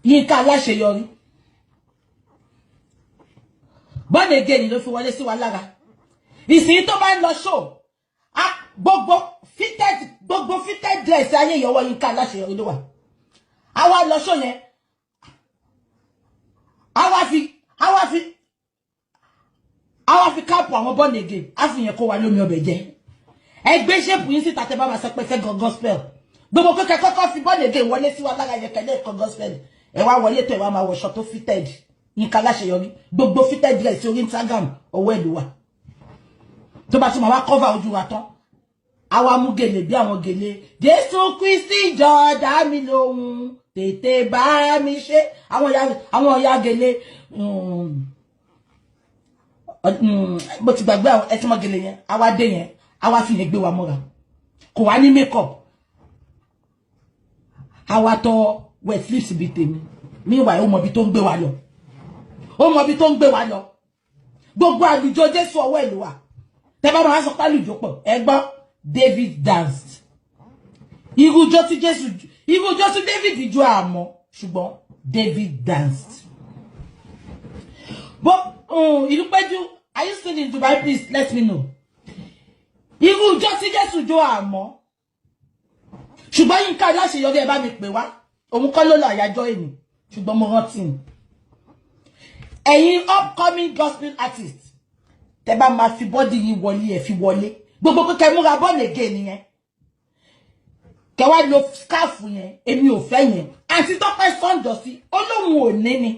Yínká Aláṣeyọrí, born again ló fi wọlé sí wa lára. Ìsìn tó bá ń lọ show, gbogbo fitted dress ayé ìyọwọ́ Yínká Aláṣeyọrí ló wà. Àwa lọ show yẹn, àwa fi cap àwọn born again, á fi yẹn kó wa lómi ọbẹ̀ jẹ. Ẹgbẹ́ shape yín síta. Tẹ bá máa sọ pé fẹ́ gan gospel, gbogbo kẹ́kẹ́ kọ́kọ́ fi born again wọlé sí wa lára yẹn, kẹ́lẹ́ ẹ̀kọ́ gospel. Ẹ wá wọlé tó, ẹ wá máa wọṣọ tó fitted. Yínká Aláṣeyọrí, gbogbo fitted dress orí Instagram, ọwọ́ ẹ̀ ló wà. Tó bá tún máa wá cover ojú wa tán, àwa mú gèlè bí àwọn gèlè "Jésù Kristi, jọ̀ọ́ dá mi lóhùn, tètè bá mi ṣe". Àwọn ìyá gèlè, mo ti gbàgbé àwọn ẹtí mọ gèlè yẹn. Àwa dé yẹn, àwa fi yẹn gbé wa mọ́ra, kò wá ní make up, àwa tọ wet lips bíi tèmi. Meanwhile, ó mọ ibi tó ń gbé wa lọ, ó mọ ibi tó ń gbé wa lọ. Gbogbo àlùjọ Jésù, ọwọ́ ẹ̀ ló wà. Tẹ́ bá máa sọ pé àlùjọ pọ̀, ẹ gbọ́ "David danced". Irú ijó tí Jésù, irú ijó tí David jó àmọ́, ṣùgbọ́n David danced. But Ìlúpẹ́jú, are you still in Dubai? Please let me know. Irú ijó tí Jésù jó àmọ́, ṣùgbọ́n Yínká Aláṣeyọrí, ẹ bá mi pè wá. Òun kọ́ ló lọ àyájọ́ èmi, ṣùgbọ́n mo rántí ni. Ẹ̀yin upcoming gospel artist, tẹ́ bá máa fi body yín wọlé, ẹ̀ fi wọlé. Gbogbo pé kẹ́ múra born again nìyẹn, kẹ́ wá lo scarf yẹn, èmi ò fẹ́ yẹn. Àǹtí Tọ́pẹ́ sọ́njọ́ sí ó lóun ò ní ni.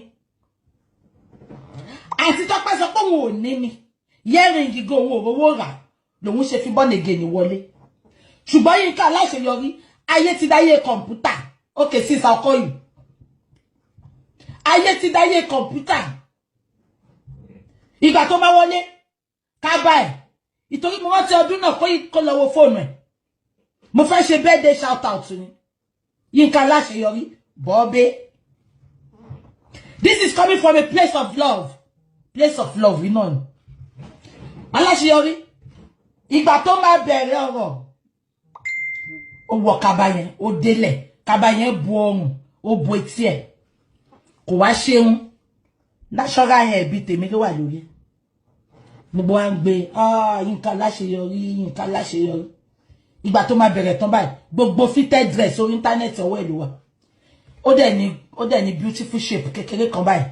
Àǹtí Tọ́pẹ́ sọ pé òun ò ní ni earring gígó, òun ò rówó rà, lòun ṣe fi born again wọlé. Ṣùgbọ́n Yínká Aláṣeyọrí, ayé ti dáyé kọ̀ǹpútà. Ókè sísá ọkọ yìí, ayé ti dáyé kọ̀ǹpútà. Ìgbà tó bá wọlé kábà ẹ̀, ìtorí mo rántí ọdún náà kó lọ wo fóònù ẹ̀. Mo fẹ́ ṣe birthday shout out ni. Yínká Aláṣeyọrí bọ́ọ̀bẹ́, this is coming from a place of love, place of love iná ni. Aláṣeyọrí, ìgbà tó máa bẹ̀rẹ̀ ọ̀rọ̀, ó wọ kaba yẹn, ó délẹ̀, kaba yẹn bu ọrùn, ó bu etí ẹ̀, kò wá ṣeun. Natural hair bíi tèmi ló wà lórí. Gbogbo wa ń gbé Yínká Aláṣeyọrí, Yínká Aláṣeyọrí. Ìgbà tó máa bẹ̀rẹ̀ tán báyìí, gbogbo fitted dress orí íńtánẹ́ẹ̀tì, ọwọ́ ẹ̀ ló wà. Ó dẹ̀ ní beautiful shape kékeré kan báyìí,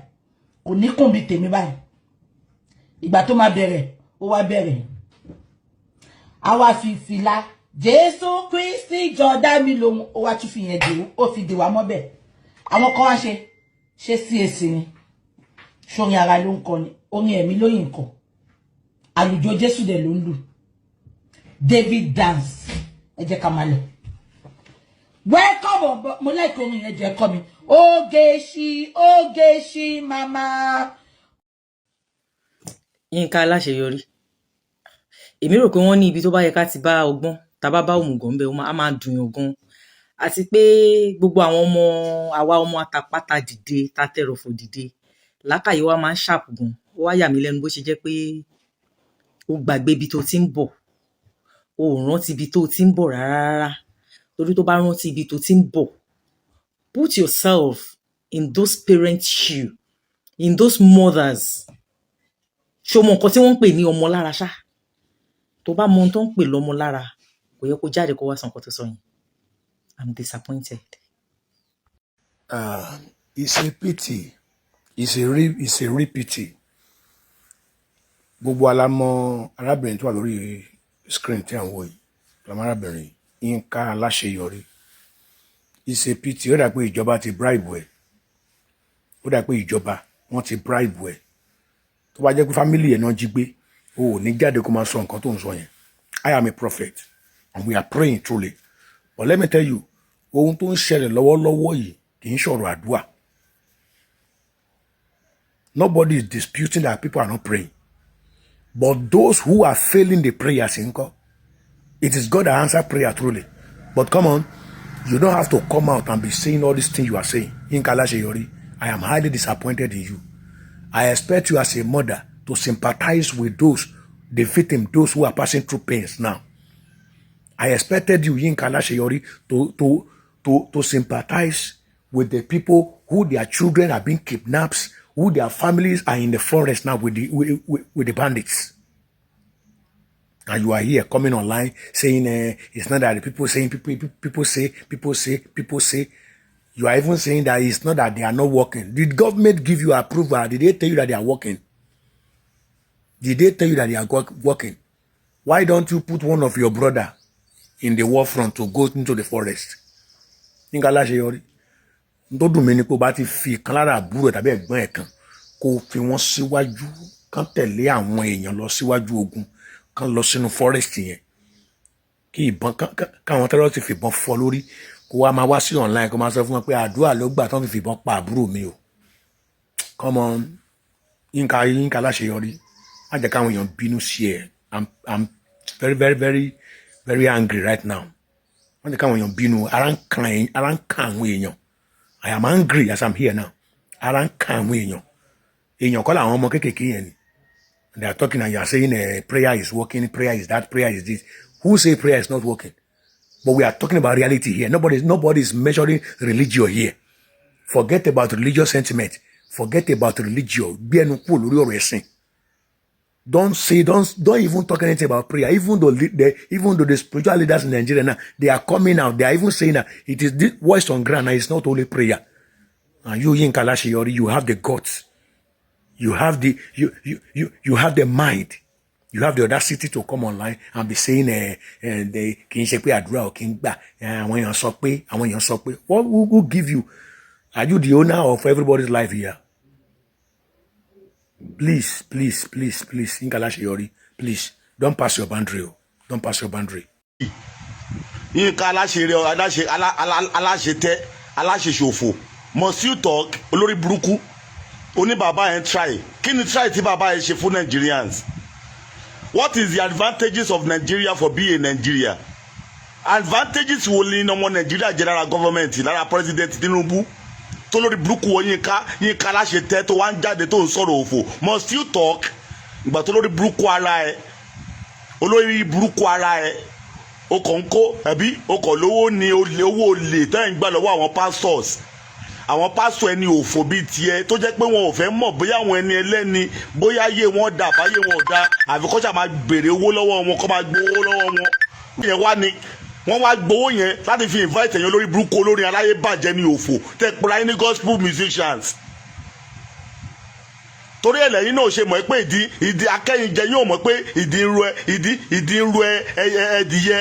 kò ní kùn bí tèmi báyìí. Ìgbà tó máa bẹ̀rẹ̀, ó wá bẹ̀rẹ̀, a wá fi fìlà "Jésù Kristi, jọ̀ọ́ dá mi lóhùn", ó wá tún fi yẹn dè, ó fi dè wá mọ́bẹ̀. Àwọn kan wá ṣe CAC ni, sórin ara ló ń kọ ni, orin ẹ̀mí ló yìn kọ, àlùjọ Jésù dẹ̀ ló ń lù. David dance. Ẹ jẹ́ ká máa lọ. Welcome on. Mo like orin yẹn, jẹ́ kọ́ mi. Ogechi, Ogechi mama. Yínká Aláṣeyọrí, èmi rò pé wọ́n ní ibi tó bá yẹ ká ti bá ọgbọ́n, tá a bá bá òmùgọ̀ ńbẹ, á máa dùn yàn gan. Àti pé gbogbo àwọn ọmọ àwa, ọmọ atapáta dìde, tatẹrọ̀fọ̀ dìde, làákàyè wa máa ń sharp gan. Ó wá yà mí lẹ́nu bó ṣe jẹ́ pé ó gbàgbé ibi tó ti ń bọ̀, o ò rántí ibi tó ti ń bọ̀ rárá rárá. Torí tó bá rántí ibi tó ti ń bọ̀, put yourself in those parents' shoe, in those mothers. Ṣé o mọ nǹkan tí wọ́n ń pè ní ọmọ lára ṣá? Tó bá mọ ohun tó ń pè lọ́mọ lára, kò yẹ kó jáde kó wá sọ nǹkan tó sọ yẹn. I'm disappointed. It's a pity. It's a real pity. Gbogbo wa la mọ̀ arábìnrin tó wà lórí screen tí à ń wò yìí, lọ́mọ arábìnrin Yínká Aláṣeyọrí. It's a pity. Ó dà pé ìjọba ti bribe ẹ̀. Ó dà pé ìjọba wọ́n ti bribe ẹ̀. Tó bá jẹ́ pé family ẹ̀ náà jí gbé, o ò ní jáde kó máa sọ nǹkan tó ń sọ yẹn. I am a prophet and we are praying truly. But let me tell you, ohun tó ń ṣẹlẹ̀ lọ́wọ́lọ́wọ́ yìí kì í ṣọ̀rọ̀ àdúrà. Nobody is disputing that people are not praying. But those who are failing the prayers ńkọ́, it is God that answer prayer truly. But come on, you don't have to come out and be saying all these things you are saying. Yinka Aláṣeyọrí, I am highly disappointed in you. I expect you as a mother to sympathize with those, the victim, those who are passing through pains now. I expected you, Yinka Aláṣeyọrí, to sympathize with the people who their children are being kidnapped, who their families are in the forest now with the bandits. And you are here coming online saying it's not that the people saying, people, people say, people say, people say. You are even saying that it's not that they are not working. Did government give you approval? Did they tell you that they are working? Did they tell you that they are working? Why don't you put one of your brother in the war front to go into the forest? Yínká Aláṣeyọrí, n tó dùn mí ni pé o bá ti fi ìkan lára àbúrò tàbí ẹ̀gbọ́n ẹ̀ kan, kó o fi wọ́n síwájú, kán tẹ̀lé àwọn èèyàn lọ síwájú ogun, kán lọ sínú forest yẹn, kí ìbọn káwọn terrorist fìbọn fọ́ lórí, kó wá máa wá sí online, kó máa sọ fún wọn pé àdúrà ló gbà tán fi fìbọn pa àbúrò mi o. Come on, Yínká, Yínká Aláṣeyọrí, má jẹ́ káwọn èèyàn bínú sí ẹ. I'm very, very, very, very angry right now. Má jẹ́ káwọn èèyàn bínú. Ara ń kan ara ń kan àwọn èèyàn. I am angry as I'm here now. Ara ń kan àwọn èèyàn. Èèyàn kọ́ làwọn ọmọ kéékèèké yẹn ni. They are talking and you are saying prayer is working, prayer is that, prayer is this. Who say prayer is not working? But we are talking about reality here. Nobody is measuring religion here. Forget about religious sentiment. Forget about religion. Gbé ẹnu kúrò lórí ọ̀rọ̀ ẹ̀sìn. Don't say, don't even talk anything about prayer. Even though the spiritual leaders in Nigeria now, they are coming out. They are even saying that it is this voice on ground now. It's not only prayer. And you, Yinka Aláṣeyọrí, you have the guts. You have the you you you you have the mind. You have the audacity to come online and be saying, they kì í ṣe pé àdúrà ò kì í gbà. Àwọn èèyàn sọ pé, àwọn èèyàn sọ pé. What who give you? Are you the owner of everybody's life here? Please, please, please, please, Yinka Aláṣeyọrí, please, don't pass your boundary o. Don't pass your boundary. Yínká aláṣẹ aláṣẹ aláṣetẹ aláṣeṣòfò, must you talk? Olórí burúkú oní bàbá yẹn try. Kí ni try tí bàbá yẹn ṣe fún Nigerians? What is the advantages of Nigeria for being a Nigeria? Advantages wo ni ọmọ Nigeria jẹ lára government, lára President Tinubu? Tó lórí burúkú wọ Yínká, Yínká aláṣetẹ, tó wá ń jáde tó ń sọ̀rọ̀ òfò. Must you talk? Ìgbà tó lórí burúkú ara ẹ, olórí burúkú ara ẹ, o kàn ń kó ẹbí, o kàn lówó ni olè, owó olè tẹ́ ń gbà lọ́wọ́ àwọn pastors, àwọn pásítọ̀ ẹni òfò bíi tiẹ̀, tó jẹ́ pé wọn ò fẹ́ mọ̀ bóyá àwọn ẹni ẹlẹ́ni, bóyá ayé wọn dà báyé wọn ò dá, àfi kó ṣáà máa béèrè owó lọ́wọ́ wọn, kó máa gbowó lọ́wọ́ wọn. Yẹn wá ní wọ́n wá gbowó yẹn láti fi invite ẹ̀yàn olórí burúkú, olórin aláyé bàjẹ́ ní òfò tẹ́ pera yín ní gospel musicians. Torí ẹ̀ lẹ́yìn náà ṣe mọ̀ pé ìdí akẹ́yìnjẹ yóò mọ̀ pé ìdí ń ru ẹ, ìdí ń ru ẹ ẹdìyẹ.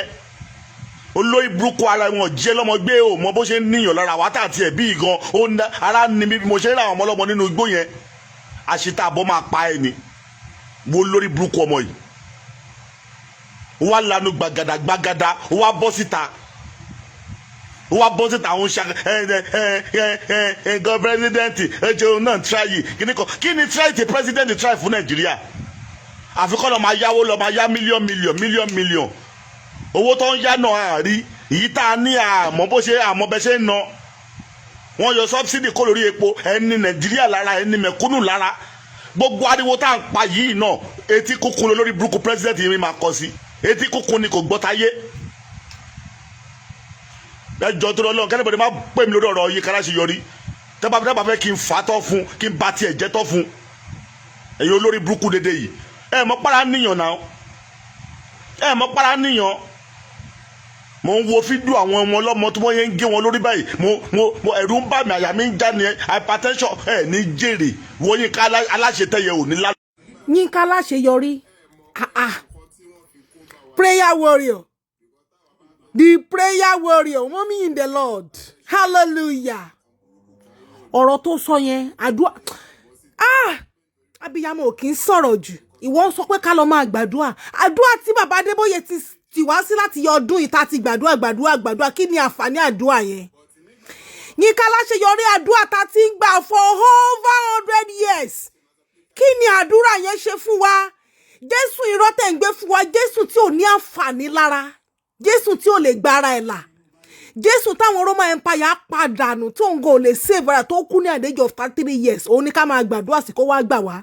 Olórí burúkú ara wọn jẹ́ lọ́mọ gbé o, mọ bó ṣe ń níyàn lára wa tá àti ẹ̀ bí gan ó ń ara ní mi bí mo ṣe ń ra àwọn ọmọ ọlọ́mọ nínú igbó yẹn. Àṣetà àbọ̀ máa pa ẹ ni wo, lórí burúkú ọmọ yìí. Ó wá lanu gbàgàdà gbàgàdà, ó wá bọ́ síta, ó wá bọ́ síta, àwọn ṣe ẹ ẹ ẹ ẹ ẹ gan president ẹ jẹun náà try kíní kan. Kí ni try ti president try fún Nàìjíríà? Àfikún lọ́ọ́ máa yáwó, lọ́ọ́ máa yá million million million million. Owó tó ń yá náà àrí èyí tá a ní, àmọ́ bó ṣe àmọ́ bẹ́ ṣe ń ná. Wọ́n yọ subsidy kó lórí epo, ẹni Nàìjíríà lára, ẹni mẹ̀kúnnù lára. Gbogbo ariwo tá à ń pa yìí náà, etí kúkún lórí burúkú president yìí máa kọ sí etí kúkún ni, kò gbọ́ táyé. Ẹjọ́ tó lọ́lọ́ kẹ́lẹ́bọ̀dé má pè mí lórí ọ̀rọ̀ yìí. Kára ṣe yọrí tẹ́bà fẹ́ kí n fà tọ́ fún, kí n ba tiẹ̀ jẹ́ tọ́ fún. Ẹ̀yin olórí burúkú dédé yìí, ẹ mọ́ para níyàn náà, ẹ mọ́ para níyàn. Mo ń wo fídíò àwọn ọmọ ọlọ́mọ tí wọ́n yẹn ń gé wọn lórí báyìí. Mo ẹ̀rù ń bà mí, àyà mi ń já ní hypertension. Ẹ̀ ní jèrè wọ́n yín ká aláṣetẹ̀yẹ ò ní lá. Yínká Aláṣeyọrí, ah ah, prayer warrior, the prayer warrior, mommy in the Lord, hallelujah. Ọ̀rọ̀ tó sọ yẹn, àdúrà, ah, abiyamọ ò kì í sọ̀rọ̀ jù. Ìwọ ń sọ pé ká lọ máa gbàdúrà. Àdúrà tí bàbá Adébóyè ti tì wá sí láti yọ ọdún yìí tá a ti gbàdúrà, gbàdúrà, gbàdúrà, kí ni àǹfààní àdúrà yẹn? Yínká Aláṣeyọrí, àdúrà tá a ti ń gbà for over 100 years, kí ni àdúrà yẹn ṣe fún wa? Jésù irọ́ tẹ̀ ń gbé fún wa, Jésù tí ò ní àǹfààní lára, Jésù tí ò lè gba ara ẹ̀ là, Jésù táwọn Roman Empire padànù, tó ń go lè save ara, tó kú ní at the age of 33 years, òun ní ká máa gbàdúrà sí kó wá gbà wá.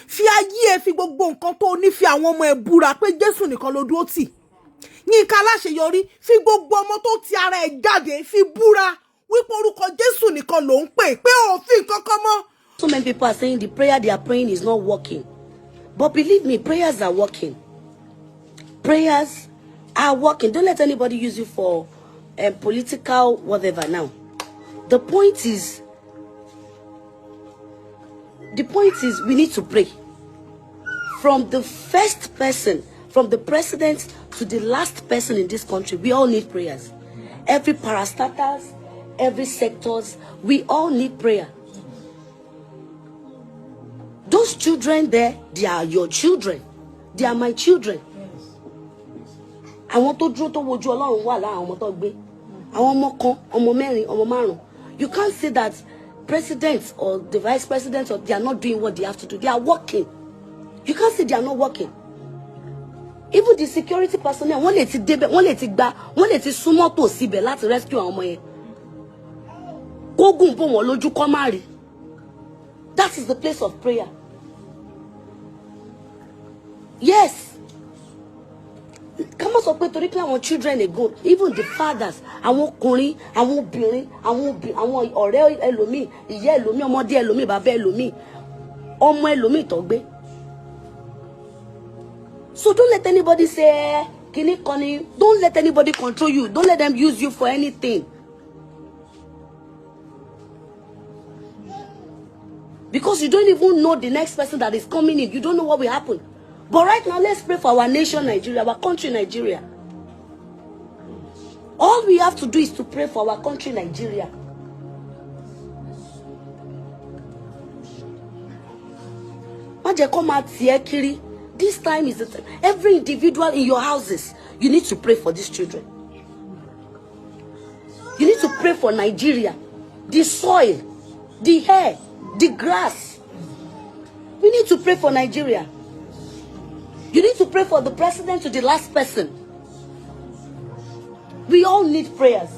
Fi ayé ẹ, fi gbogbo nǹkan tó ní, fi àwọn ọmọ ẹ búra pé Jésù nìkan ló dúró tì. Yínká Aláṣeyọrí, fi gbogbo ọmọ tó ti ara ẹ jáde, fi búra wípé orúkọ Jésù. nìkan ló ń pè pé òfin kankan mọ́. So many people are saying the prayer they are praying is not working. But believe me, prayers are working. Prayers are working. Don't let anybody use you for political whatever now. The point is we need to pray. From the first person, from the president to the last person in this country, we all need prayers. Every parastatals, every sectors, we all need prayer. Those children there, they are your children. They are my children. Àwọn tó dúró tó wojú Ọlọ́run wà lára àwọn ọmọ tó gbé. Àwọn ọmọ kan, ọmọ mẹ́rin, ọmọ márùn. You can't say that president or the vice president or they are not doing what they have to do. They are working. You can't say they are not working. Even the security personnel, wọ́n lè ti débẹ̀, wọ́n lè ti gba, wọ́n lè ti súnmọ́ tòsí ibẹ̀ láti rescue àwọn ọmọ yẹn. Kógùn bò wọ́n lójú kọ́ má rí. That is the place of prayer. Yes, ká má sọ pé torí pé àwọn children again, even the fathers, àwọn ọkùnrin, àwọn obìnrin, àwọn ọ̀rẹ́ ẹlòmíì, ìyá ẹlòmíì, ọmọdé ẹlòmíì, bàbá ẹlòmíì, ọmọ ẹlòmíì tó gbé. So don't let anybody say, eh, kini kan ni. Don't let anybody control you. Don't let them use you for anything, because you don't even know the next person that is coming in. You don't know what will happen. But right now, let's pray for our nation, Nigeria, our country, Nigeria. All we have to do is to pray for our country, Nigeria. Má jẹ́ kó máa tì ẹ́ kiri. This time is the time. Every individual in your houses, you need to pray for these children. You need to pray for Nigeria, the soil, the air, the grass. We need to pray for Nigeria. You need to pray for the president to the last person. We all need prayers.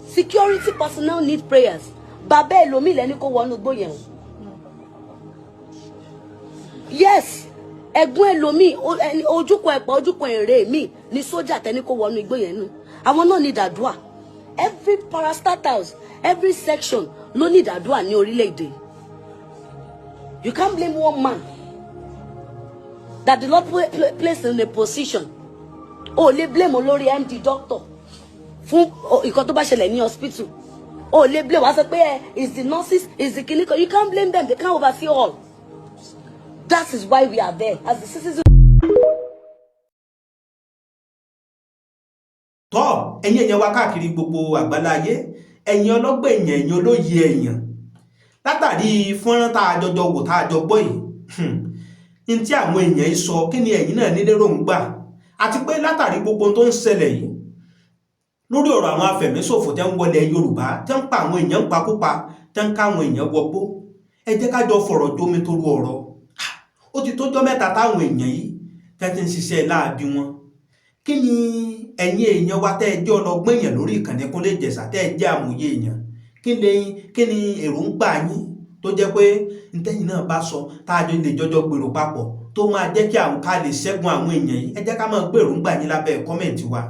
Security personnel need prayers. Bàbá ẹlòmíì lẹ́ni kó wọnú igbó yẹn o. Yes, ẹ̀gbọ́n ẹlòmíì, ojúkọ ẹ̀pọ̀, ojúkọ èrè mi ní sójà tẹni kó wọnú igbó yẹn nù. Àwọn náà ní ìdàdúà. Every parastatals, every section ló ní ìdàdúà ní orílẹ̀-èdè. You can't blame one man that the Lord placed in a position. O lè blame olórí MD doctor fún nǹkan tó bá ṣẹlẹ̀ ní hospital. O lè blame wá sọ pé ẹ is the nurses, is the clinical. You can't blame them. They can't oversee all. That is why we are there as the citizens. Tọ́ ẹ̀yin èèyàn wa káàkiri gbogbo àgbáláyé, ẹ̀yin ọlọ́gbọ́n èèyàn, ẹ̀yin olóye èèyàn, látàrí fọ́nrán tá a jọjọ wò, tá a jọ gbọ́ yìí, ní tí àwọn èèyàn yìí sọ, kí ni ẹ̀yin náà ní lérògbà? Àti pé látàrí gbogbo ohun tó ń ṣẹlẹ̀ yìí lórí ọ̀rọ̀ àwọn afẹ̀míṣòfò tẹ́ ń wọlé Yorùbá, tẹ́ ń pa àwọn èèyàn ń pakúpa, tẹ́ ń ká àwọn èèyàn wọgbó, ẹ jẹ́ ká jọ fọ̀rọ̀ jómi toru ọ̀rọ̀. Ó ti tójọ́ mẹ́ta táwọn èèyàn yìí tẹ́ ti ń ṣiṣẹ́ láabi wọn. Kí ni ẹ̀yin èèyàn wa tẹ́ ẹ jẹ́ ọlọ́gbọ́n èèyàn lórí ìkànnì Kúnlé Ìjẹ̀ṣà, tẹ́ ẹ jẹ́ àmọ̀ye èèyàn, kí ni èròǹgbà yín tó jẹ́ pé ntẹ́yìn náà bá sọ tá a lè jọjọ gbèrò papọ̀ tó máa jẹ́ kí àwọn ká lè ṣẹ́gun àwọn èèyàn yìí? Ẹ jẹ́ ká máa gbé èròǹgbà yín lábẹ́ comment wa.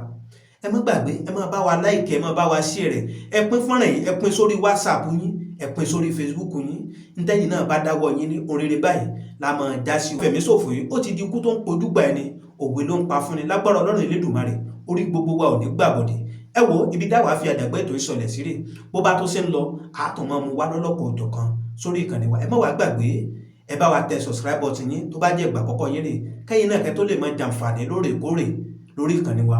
Ẹ má gbàgbé, ẹ má bá wa like, ẹ má bá wa share rẹ̀, ẹ pín fọ́nrán yìí, ẹ pín sórí WhatsApp yín, ẹ pín sórí Facebook yín. Ntẹ́yìn náà bá dáwọ́ yín ní oríire báyìí la máa já sí. Fẹ̀míṣòfò yìí, ó ti di ikú tó ń pojú gbà ẹni, òwe ló ń pa fúnni. Lágbára Ọlọ́run Elédùmarè, orí gbogbo wa ò ní gbàbọ̀dẹ̀. Ẹ wo ibi táwa fi àdàgbẹ́ ètò ìsọlẹ̀ síre. Bó bá tó ṣe ń lọ, àtún máa mú wá lọ́lọ́kọ̀ òjọ̀kan sórí ìkànnì wa. Ẹ má wàá gbàgbé, ẹ bá wa tẹ subscribe button yín tó bá jẹ́ ìgbà àkọ́kọ́ yín rè, kẹ́yìn náà kẹ́ tó lè máa jàǹfààní lóòrèkóòrè lórí ìkànnì wa.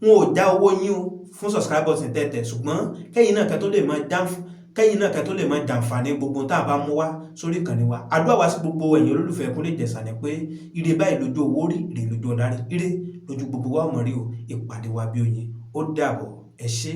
Wọn ò já owó yín o fún subscribe button tẹ̀tẹ̀, ṣùgbọ́n kẹ́yìn náà kẹ́ tó lè máa jàǹfààní gbogbo tá a bá mú wá sórí ìkànnì wa. Àdúrà wa sí gbogbo ẹ̀yin olólùfẹ́ Kúnlé Ìjẹ̀ṣà ni pé ire báyìí lójú owó rí, ire lójú ọ̀la rí, ire lójú gbogbo wa ò mọ̀ rí o. Ìpàdé wa bí oyin. Ó dàbọ̀, ẹ ṣé.